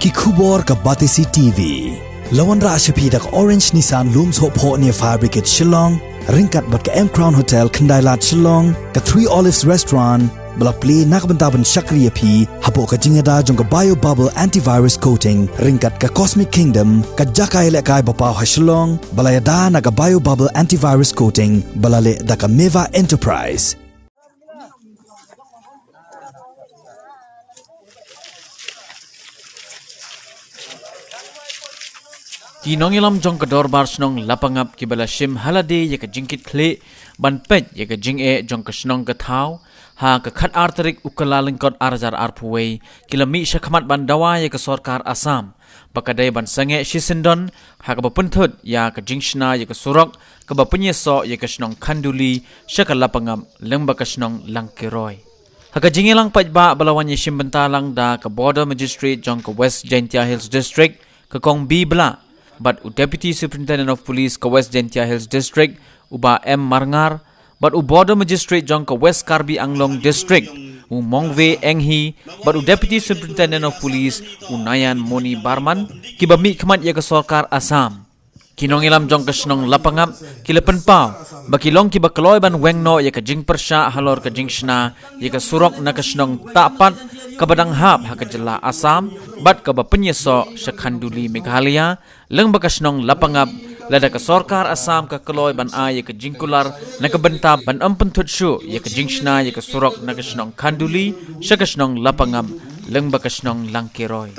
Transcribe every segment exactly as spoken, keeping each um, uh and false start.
Ki khubor ka Batesi T V. La wanrah sha phi da ka Orange Nissan Lum Sohphoh near Fire Brigade Shillong, ryngkat bad ka M Crown Hotel Khyndai Lad Shillong, ka Three Olives Restaurant, ba la plie na ka bynta ban shakri ïa phi hapoh ka jingïada jong ka Bio Bubble Antivirus Coating, ryngkat ka Cosmic Kingdom, ka jaka ïalehkai ba paw ha Shillong, ba la ïada na ka Bio Bubble Antivirus Coating, ba la leh da ka Meva Enterprise. Ki nongïalam jong ka Dorbar Shnong Lapangap kiba la shim ha lade ïa ka jingkitkhlieh ban peit ïa ka jingeh jong ka shnong ka thaw ha ka khatar tarik u Kyllalyngkot ar hajar arphew wei ki la mih shakhmat ban dawa ïa ka sorkar Assam ba ka dei ban sangeh shisyndon ha kaba pynthut ïa ka jingshna ïa ka surok kaba pynïasoh ïa ka shnong Khanduli sha ka Lapangap lyngba ka shnong Langkyroi. Ha ka jingïalang paidbah ba la wan ïashim bynta lang da ka Border Magistrate jong ka West Jaintia Hills District, ka Kong B Blah, bad u Deputy Superintendent of Police ka West Jaintia Hills District, u Bah M Marngar, bad u Border Magistrate jong ka West Karbi Anglong District, u Mongve Enghi, bad u Deputy Superintendent of Police, u Nayan Moni Barman, kiba mihkhmat ïa ka sorkar Assam. Ki nongïalam jong ka shnong Lapangap ki la pynpaw ba ki long kiba kloi ban weng noh ïa ka jingpyrshah halor ka jingshna ïa ka surok na ka shnong Tahpat kaba dang hap ha ka jylla Assam bad kaba pynïasoh sha Khanduli, Meghalaya, lyngba ka shnong Lapangap, lada ka sorkar Assam ka kloi ban ai ïa ka jingkular na ka bynta ban ym pynthut shuh ïa ka jingshna ïa ka surok na ka shnong Khanduli sha ka shnong Lapangap lyngba ka shnong Langkyroi.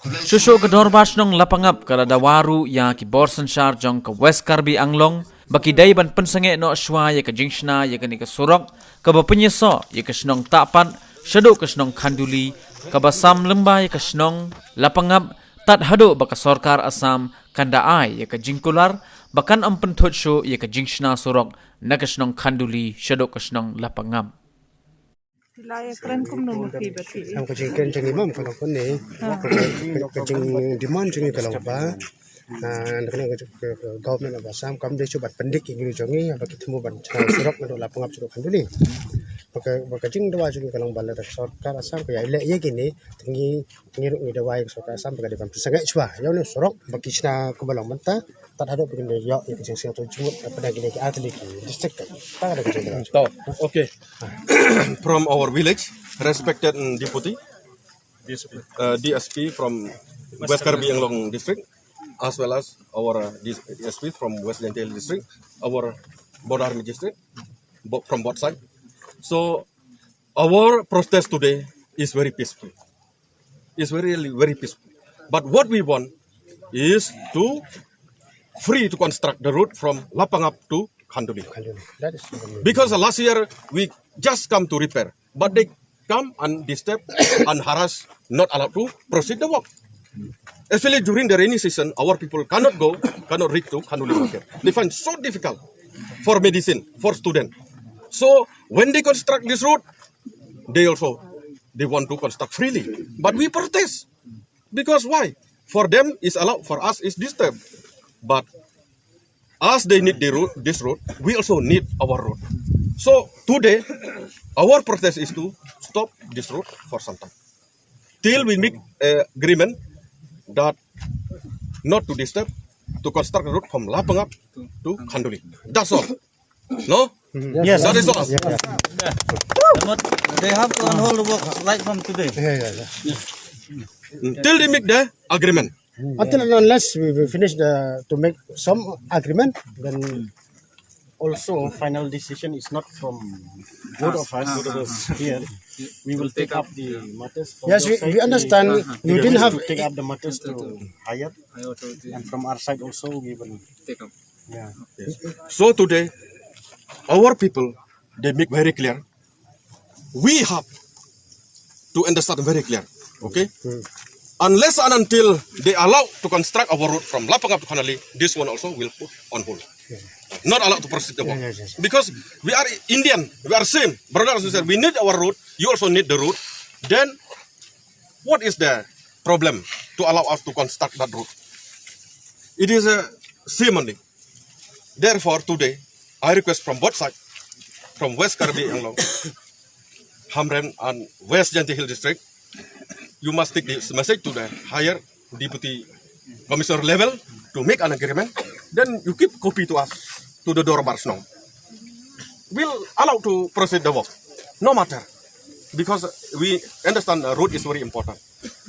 Shuh shuh ka Dorbar Shnong Lapangap ka la dawa ruh ïa ki bor synshar jong ka West Karbi Anglong ba ki dei ban pynsangeh noh shuwa ïa ka jingshna ïa kane ka surok kaba pynïasoh ïa ka shnong Tahpat shaduh ka shnong Khanduli, kaba sam lyngba ïa ka shnong Lapangap, tad haduh ba ka sorkar Assam kan da ai ïa ka jingkular ba kan ym pynthut shuh ïa ka jingshna surok na ka shnong Khanduli shaduh ka shnong Lapangap. Ti la ïa kren kumno ma phi ba phi. Em, ka jingkren jong ngi ma ka long kane. Ha. Ka, ka, ka jingdemand jong ngi ka long ba, ah, na kane ka, ka, ka government of Assam kam dei shuh ban pyndik ïa ngi jong ngi ba ki thmu ban shna surok naduh Lapangap shaduh Khanduli. Ba ka, ba ka jingdawa jong ngi ka long ba lada ka sorkar Assam ka ïai leh ïa kine, te ngi, ngi ruh ngi dawa ïa ka sorkar Assam ba ka dei ban pynsangeh shuwa ïa une u surok ba ki shna kumba long mynta. Tad haduh ba kin ïoh ïa ka jingsngewthuh jingmut hapdeng kine ki artylli ki district ka. Tang da ka jingdawa. To, okay. From our village, respected, mm, deputy, uh, D S P from West Karbi Anglong district, as well as our, uh, D S P from West Jaintia Hills district, our border magistrate, bo-, from both side. So our protest today is very peaceful. Is very, very peaceful. But what we want is to free to construct the road from Lapangap to Khanduli. Khanduli. That is very— Because last year we just come to repair, but they come and disturb and harass, not allowed to proceed the work. Especially during the rainy season, our people cannot go, cannot reach to Khanduli market. They find so difficult for medicine, for student. So when they construct this road, they also, they want to construct freely. But we protest. Because why? For them is allowed, for us is disturbed. But as they need the road, this road, we also need our road. So today, our protest is to stop this road for some time. Till we make, uh, agreement that not to disturb, to construct a road from Lapangap to Khanduli. That's all. No? Yes. That is all. They have to unhold the work right from today. Yeah, yeah, yeah. Mm. Till they make the agreement. Until and unless we, we finish the, to make some agreement, then also final decision is not from both of us here. We will take up the matters from— Yes, we, we understand. You didn't have— take up the matters to higher, and from our side also we will take up. Yeah. So today, our people, they make very clear. We have to understand very clear. Okay? Unless and until they allow to construct our road from Lapangap to Khanduli, this one also will put on hold. Not allowed to proceed the work. Because we are Indian, we are same, brothers and sisters. We need our road, you also need the road. Then, what is the problem to allow us to construct that road? It is a same only. Therefore, today, I request from both sides, from West Karbi Anglong, Hamren and West Jaintia Hill District, you must take this message to the higher deputy commissioner level to make an agreement. Then you keep copy to us, to the Dorbar Shnong. We'll allow to proceed the work, no matter, because we understand the road is very important.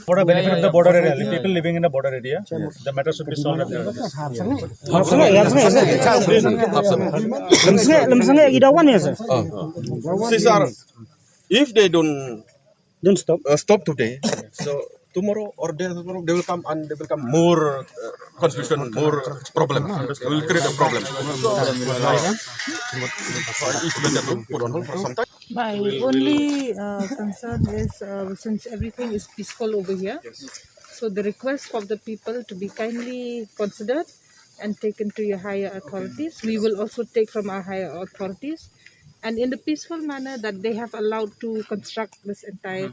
For the benefit of the border area, the people living in the border area, the matter should be solved at the earliest. Lem sngewsih, lem sngewsih, i dawan ya, sir. Sir, if they don't Don't stop. uh, stop today, so tomorrow or day tomorrow they will come and they will come more uh, confusion, more problem. They will create a problem. So, uh, it's better to put on hold for some time. My only uh, concern is uh, since everything is peaceful over here, so the request of the people to be kindly considered and taken to your higher authorities. We will also take from our higher authorities and in the peaceful manner that they have allowed to construct this entire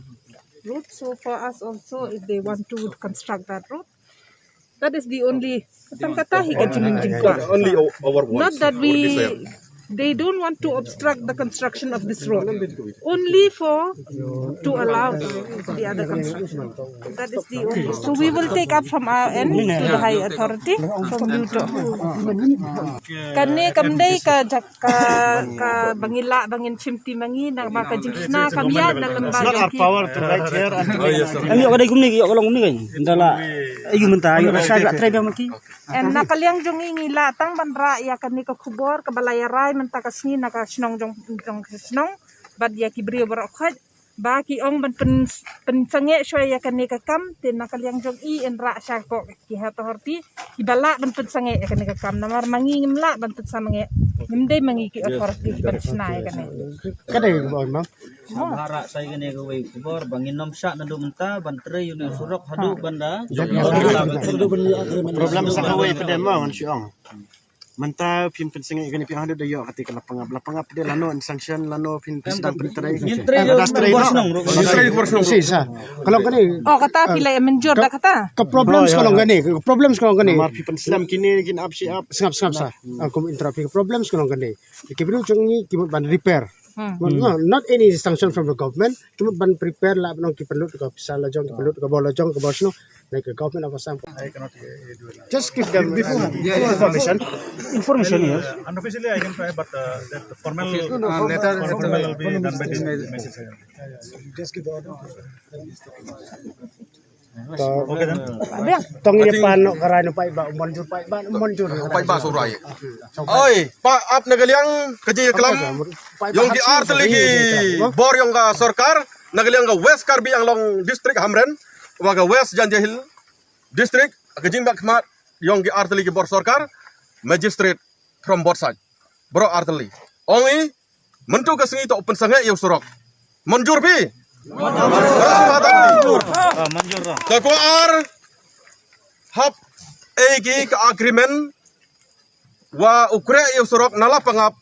road. So for us also, if they want to construct that road, that is the only tang kata hi ka jing jingkwah. Only o- our words. Not that we, they don't want to obstruct the construction of this road. Only for to allow the other construction. That is the only. So we will take up from our end to the high authority from you to. Kane kam dei ka jak ka ka bangila bangin chimti mangi na ma ka jingshna kam ya na lamba. It's not our power to write here and to make an Em, yok ka dei kumne, yok ka long kumne kan. Dala ayu mynta, yok ka shai ba trai ba maki. And na ka liang jong i ngi la tang ban rah ïa kane ka khubor kaba la ïarai mynta ka sngi na ka shnong jong, jong ka shnong bad ïa ki briew baroh khoit ba ki ong ban pyn, pynsangeh shuwa ïa kane ka kam. Te na ka liang jong i yn rah sha ko ki high authority kiba lah ban pynsangeh ïa kane ka kam namar ma ngi ngim lah ban pynsangeh, ngim dei ma ngi ki authority kiban shna ïa kane. Ka dei ba ong ma. Sa ba rah sa ïa kane kawei ka khubor ba ngin ym shah naduh mynta ban trei ïa une u surok haduh ban da. Problem sa kawei pat de ma ngan shu ong. Mynta phim pynsangeh ïa kane phi ong haduh da ïoh kata ka lapangap. Lapangap pat de lano in sanction lano phin pyntrei. Ngin trei ïa u bor shnong ruh. Ngin trei ïa u bor shnong. Si sa. Ka long kane. Oh, kata phi la mynjur da kata. Ka problem sa ka long kane. Ka problem sa ka long kane. Namar phi pynslem kine kin ap shi ap. Sngap, sngap sa. Aku interrupt phi. Ka problem sa ka long kane. Ki briew jong ngi ki mut ban repair. Hmm. Not, not any sanction from the government. Ki mut ban prepare la ban ong ki pynlut ka pisa la jong, ki pynlut ka bor la jong, ka bor shnong. Like a government of Assam. Just give them uh, information. Information, yes. Unofficially, I can try, but uh, that formal, uh, letter formal will be done by the message. Just give the order. To, okay, then. Tong ïa pan noh ka rai noh paidbah, monjur paidbah, monjur. Paidbah surai. Oi, pa ap na ka liang ka jingïaklam. Yong ki artylli ki bor yong ka sorkar na ka liang ka West Karbi Anglong District Hamren wa ka West Jaintia Hills District, ka jingbakhmat yong ki artylli ki bor sorkar, magistrate from both side. Bro artylli. Ong i mynta ka sngi to pynsangeh ïa u surok. Monjur phi? Monjur. Ka kwah ar hap ei ki ka agreement wa u kreh ïa u surok na Lapangap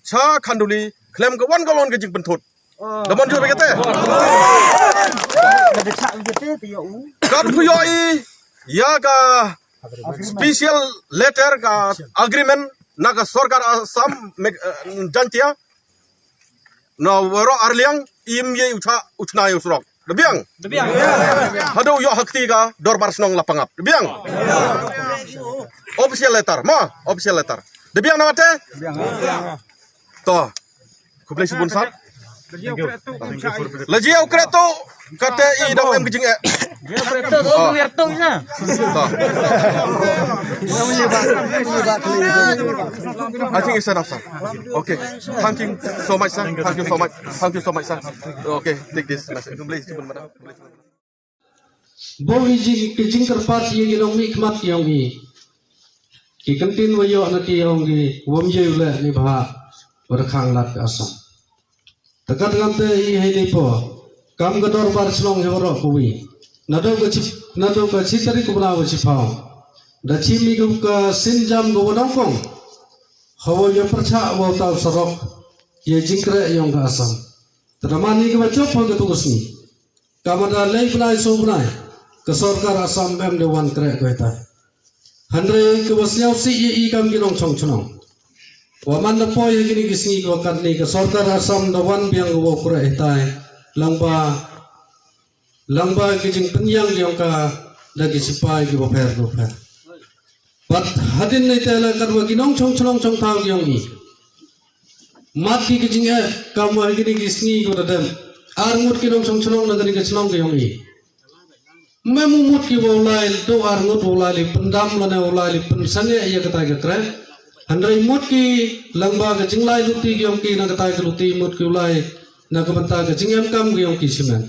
sha Khanduli khlem ka wan ka lon ka jingpynthut. Da monjur phi kata? Ka phi ïoh i ïa ka special letter ka agreement na ka sorkar Assam Jaintia na waroh arliang im ye ucha uchna ïa u surok. Da biang. Haduh ïoh hakti ka dorbar shnong Lapangap. Da biang. Official letter ma, official letter. Da biang na kata? To. Khublei shibun sir. La jia u kreh tu kata i dang em ka jingeh. I think it's enough sir. Okay. Thank you so much sir. Thank you so much. Thank you so much sir. Okay, take this message. Khublei shibun madam. Bun i jing ki jingkyrpad ïa ki nongmihkhmat ïong i. Ki kyntien wa ïoh na ki ïong ki wym ïa u leh ni bha wa da khang lad ka Assam. Te katngam te i hei ni po kam ka dorbar shnong hi waroh kawi. Naduh ka chi, naduh ka chi tarik u bnai wa chiphaw da chim i ka sinjam ka wa dang kong. Hawa ïa pyrchah wa uta u surok ïa jingkreh ïong ka Assam. Te da man i ka wa jop ha ka tu ka sngi. Ka mada lei bnai saw bnai ka sorkar Assam em de wan kreh ko ita. Hynrei ka wa sñiaw sih ïa i kam ki nongchong chnong. Wa man da poi ha kini ki sngi ko katni ka sorkar Assam da wan biang ko wa kreh ita. Lang ba Lyngba ki jingpynïang ki ong ka da ki sipai ki bapher bapher. Bad hadien nangta la katwa ki nongshong shnong shong thaw ki ong i. Mat ki ki jingeh kam wa kini ki sngi ko da dem. Ar ngut ki nongshong shnong na kani ka shnong ki ong i. Mem u mut ki wa u lai, do ar ngut u lai li pyndam lane u lai li pynsangeh ïa katai ka kre. Hynrei mut ki lyngba ka jinglai luti ki ong ki na katai ka luti mut ki u lai na ka bynta ka jingem kam ki ong ki shimen.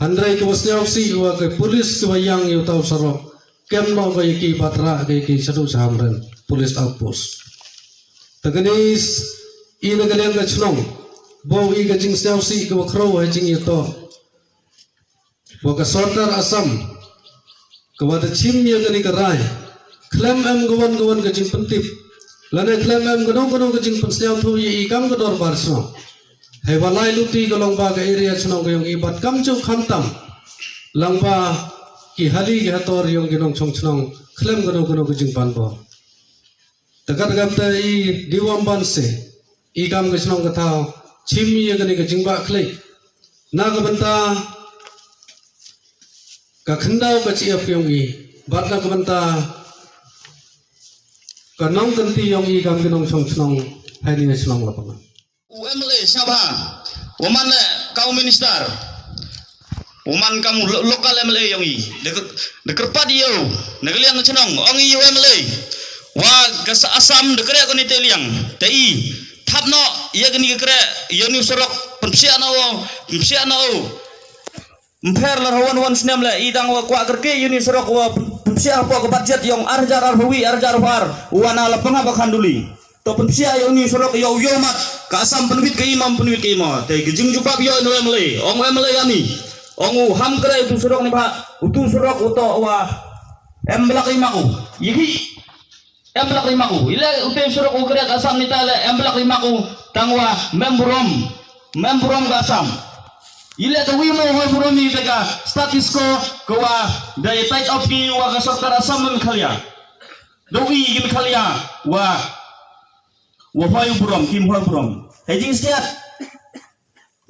Hynrei ki wa sniaw si wa ka pulis ki wa ïang ïa u tau sarok. Kem no ka ïa ki batra ka ïa ki shadu shahamren pulis outpost. Ta kani i na ka liang ka shnong. Bo i ka jingsniaw si ki wa khraw ha jing ïa to. Wa ka sorkar Assam ka wa da chim ïa kani ka rai. Khlem em ka wan ka wan ka jingpyntip. Lane khlem em kano kano ka jingpynsniaw thu ïa i kam ka dorbar shnong. Hei wa lai luti ka long ba ka area shnong ka yong i bad kam chuk khamtam. Lang ba ki hali ki hator yong ki nongshong shnong khlem kano kano ka jingpan bor. Takat kam ta i diwam ban se i kam ka shnong ka thaw chim ïa kani ka jingbah khlei. Na ka bynta ka khyndaw ka chiap yong i bad na ka bynta ka nongkynti yong i kam ka nongshong shnong hai ni shnong la panga. U M L A shabha u man le kau minister. U man kam lo-, local M L A yong i. De ker-, de kerpat ïa u na ka liang ka chnong ong i u M L A. Wa ka sa Assam de kre ko ni te liang. Te i thap no ïa kani ka kre ïa ni sorok pynpsiah no, pynpsiah no. Mpher la rawan wan snem le i dang wa kwah kerke ïa ni sorok wa pynpsiah hapoh ka budget yong ar hajar arphew wi ar hajar arphew ar wa na la panga ba Khanduli. To pynpsiah ïa uni sorok ïa u ïa u mat ka Assam pynwit ka imam pynwit ka imam. Te ka jingjubab ïa u M L A ong u M L A ani ong u ham kre utu sorok ni ba utu sorok uto wa em blak imak u. Ïa ki em blak imak u. Ile utu sorok u kre ka Assam ni ta le em blak imak u tang wa mem burom mem burom ka Assam. Ile ka wi mo hoi burom ni te ka status quo ka wa dai tight up ki wa ka sorkar Assam mem khalia. Da wi kin khalia wa wa hoi burom kim hoi burom. Hei jingskiat.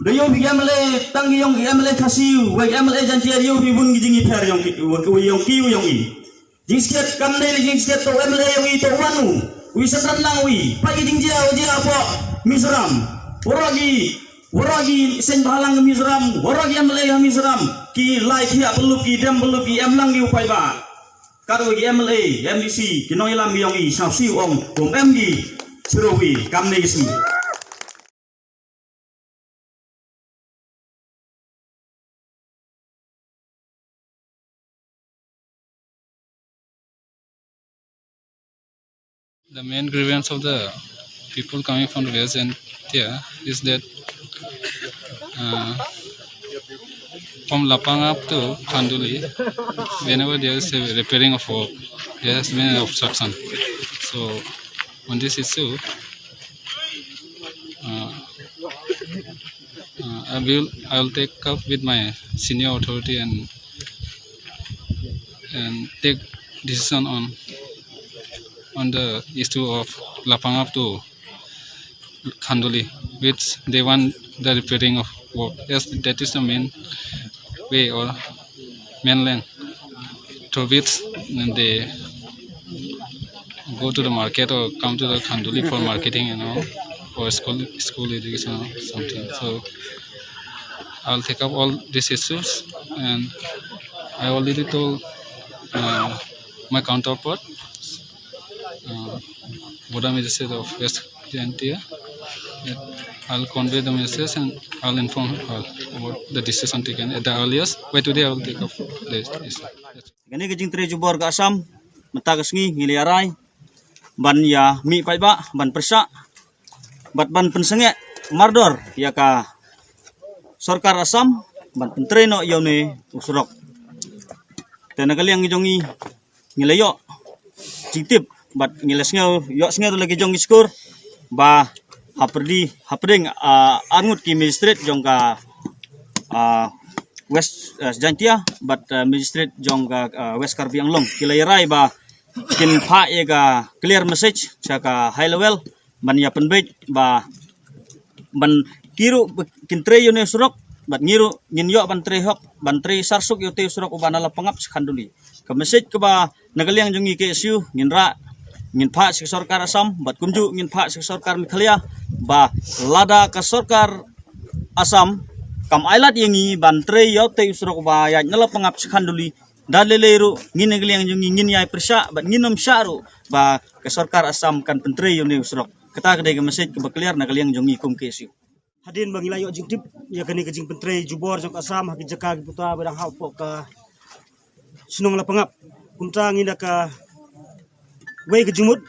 Da yow bi M L A tang yong M L A Khasi wa M L A Jaintia yow bi bun ki jingipher yong ki wa yong ki yong i. Jingskiat kam ne jingskiat to M L A yong i to wanu. Wi satan lang wi pa ki jingjia wa jia po Mizoram. Wara gi wara gi sen balang Mizoram wara gi M L A Mizoram ki lai thia belup ki dem belup ki em lang ki upai ba. Kat wa ki M L A, M D C, ki nongïalam ki yong i, sngap si u ong, kum em ki, suru wi, kam ne ki sngi. The main grievance of the people coming from the West Jaintia is that, uh, from Lapangap to Khanduli, whenever there is a repairing of work, there has been an obstruction. So, on this issue, uh, uh, I will I will take up with my senior authority and and take decision on on the issue of Lapangap to Khanduli, which they want the repairing of work. Yes, that is the main way or main line through which they go to the market or come to the Khanduli for marketing, you know, for school school education or something. So I'll take up all these issues, and I already told uh, my counterpart, uh, Border Magistrate of West Jaintia, that I'll convey the message and I'll inform her about the decision taken at the earliest. By today, I will take up the issue. Kane ka jingtrei jubor ka Assam mynta ka sngi ngi la ïa rai ban ïa mih paidbah ban pyrshah bad ban pynsangeh mardor ïa ka sorkar Assam ban pyntrei noh ïa une u surok. Te na ka liang jong ngi ngi la ïoh jingtip bad ngi la sngew ïoh sngew da la ki jong ki skur ba hapyrdi hapdeng ah, arngut ki magistrate jong ka ah, West ah, Jaintia bad ah, magistrate jong ka ah, West Karbi Anglong ki la ïa rai ba kin phah ïa ka clear message sha ka high level ban ïa pynbeit ba ban kiru kin trei ïa une surok Bad ngi ruh ngin ïoh ban trei hok, ban trei sarsuk ïa utei u surok uba na Lapangap sha Khanduli. Ka message kaba na ka liang jong ngi K S U ngin rah, ngin phah sha ka sorkar Assam, bad kumjuh ngin phah sha ka sorkar Meghalaya, ba lada ka sorkar Assam kam ailad ïa ngi ban trei ïa utei u surok uba ïaid na Lapangap sha Khanduli, da lei lei ruh ngi na ka liang jong ngi ngin ïai pyrshah, bad ngin ym shah ruh ba ka sorkar Assam kan pyntrei ïa une u surok. Kata ka dei ka message kaba clear na ka liang jong ngi kum K S U. Hadien ba ngi la ïoh jingtip ïa kane ka jingpyntrei jubor jong ka Assam ha ki jaka ki puta ba dang hapoh ka shnong Lapangap, kumta ngi da kawei ka jingmut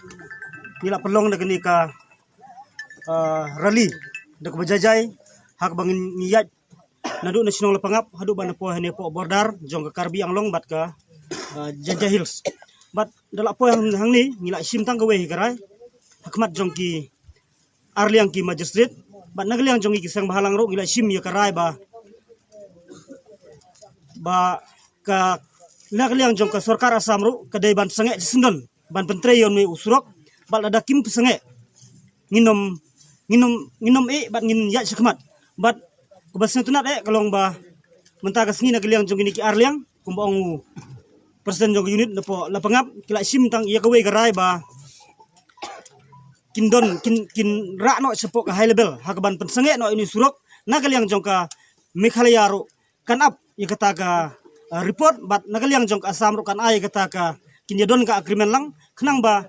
ngi la pynlong da kane ka, ah, rally da kaba jai jai, ha kaba ngi, ngi ïaid naduh na shnong Lapangap haduh ba na poi hangne hapoh border jong ka Karbi Anglong bad ka, ah, Jaintia Hills. Bad da la poi hang, hangne ngi la shim tang kawei ka rai ha khmat jong ki ar liang ki magistrate, bad na ka liang jong ngi ki seng bhalang ruh ngi la shim ïa ka rai ba, ba ka, na ka liang jong ka sorkar Assam ruh ka dei ban sangeh shisyndon ban pyntrei ïa une u surok, bad lada kim pynsangeh ngin ym, ngin ym, ngin ym eh bad ngin ïaid sha khmat. Bad kaba sngewtynnat eh ka long ba mynta ka sngi na ka liang jong kine ki ar liang, kumba ong u president jong ka unit napoh Lapangap, ki la shim tang ïa kawei ka rai ba kin don, kin, kin rah noh shapoh ka high level ha kaban pynsangeh noh ïa une u surok na ka liang jong ka Meghalaya ruh kan ap ïa kata ka, ah, report, bad na ka liang jong ka Assam ruh kan ai ïa kata ka, kin ïadon ka agreement lang, khnang ba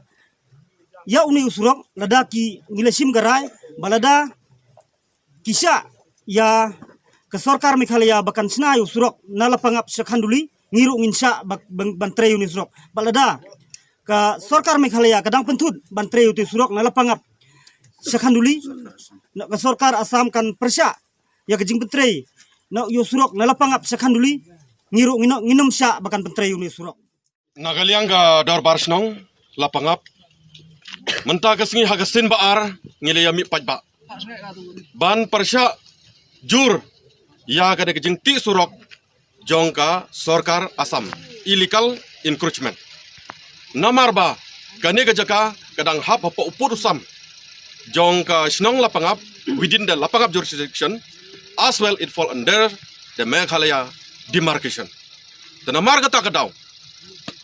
ïa une u surok lada ki, ngi la shim ka rai ba lada ki shah ïa ka sorkar Meghalaya ba kan shna ïa u surok na Lapangap sha Khanduli, ngi ruh ngin shah ba, ban, ban trei ïa une u surok. Bad lada ka sorkar Meghalaya ka dang pynthut ban trei ïa utei u surok na Lapangap sha Khanduli, na ka sorkar Assam kan pyrshah ïa ka jingpyntrei na ïa u surok na Lapangap sha Khanduli, ngi ruh ngin, ngin ym shah ba kan pyntrei ïa une u surok. Na ka liang ka dorbar shnong Lapangap, mynta ka sngi ha ka sien ba ar ngi la ïa mih paidbah ban pyrshah jur ïa kane ka jingtih surok jong ka sorkar Assam, illegal encroachment. Namar ba kane ka jaka ka dang hap hapoh u pud u sam jong ka shnong Lapangap, within the Lapangap jurisdiction, as well it fall under the Meghalaya demarcation. Te namar kata ka daw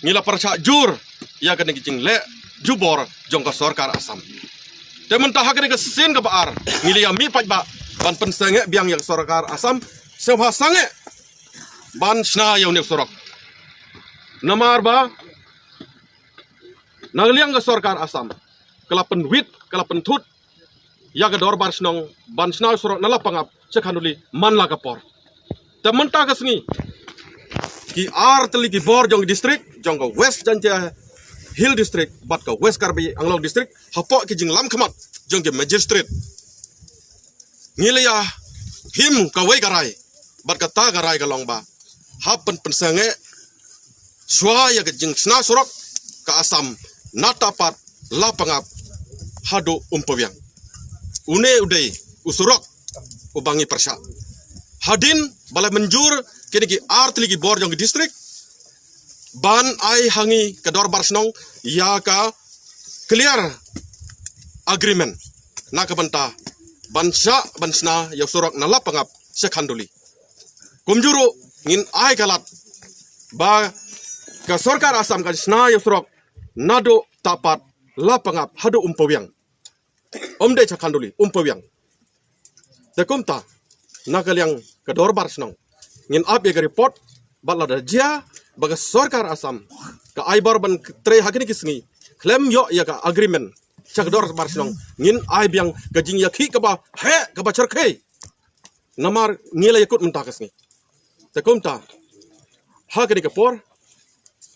ngi la pyrshah jur ïa kane ka jingleh jubor jong ka sorkar Assam. Te mynta ha kane ka sien kaba ar ngi la ïa mih paidbah ban pynsangeh biang ïa ka sorkar Assam, sngewbha sangeh ban shna ïa une u surok. Namar ba na ka liang ka sorkar Assam ka la pynwit, ka la pynthut ïa ka dorbar shnong ban shna u surok na Lapangap sha Khanduli man la ka por. Te mynta ka sngi ki ar tylli ki bor jong ki district, jong ka West Jaintia Hill District bad ka West Karbi Anglong District, hapoh ki jinglam khmat jong ki magistrate, ngi la ïa him kawei ka rai, bad kata ka rai ka long ba hap ban pynsangeh shuwa ïa ka jingshna surok ka Assam na Tapat, Lapangap haduh Umpawiang. Une u dei u surok uba ngi pyrshah. Hadien ba la mynjur kine ki ar tylli ki bor jong ki district ban ai ha ngi ka dorbar shnong ïa ka clear agreement na ka bynta ban shah ban shna ïa u surok na Lapangap sha Khanduli. Kumjuh ruh ngin ai ka lad ba ka sorkar Assam kan shna ïa u surok naduh Tapat, Lapangap haduh Umpawiang. Ym dei sha Khanduli, Umpawiang. Te kumta na ka liang ka dorbar shnong ngin ap ïa ka report, bad lada jia ba ka sorkar Assam ka ai bor ban trei ha kine ki sngi khlem ïoh ïa ka agreement sha ka dorbar shnong, ngin ai biang ka jingïakhih kaba heh, kaba cherkhei. Namar ngi la ïakut mynta ka sngi. Te kumta ha kane ka por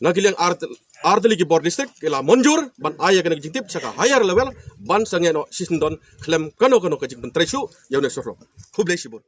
na ka liang ar, ar tylli ki bor district ki la mynjur ban ai ïa kane ka jingtip sha ka higher level ban sangeh noh shisyndon khlem kano kano ka jingpyntrei shuh ïa une u surok. Khublei shibun.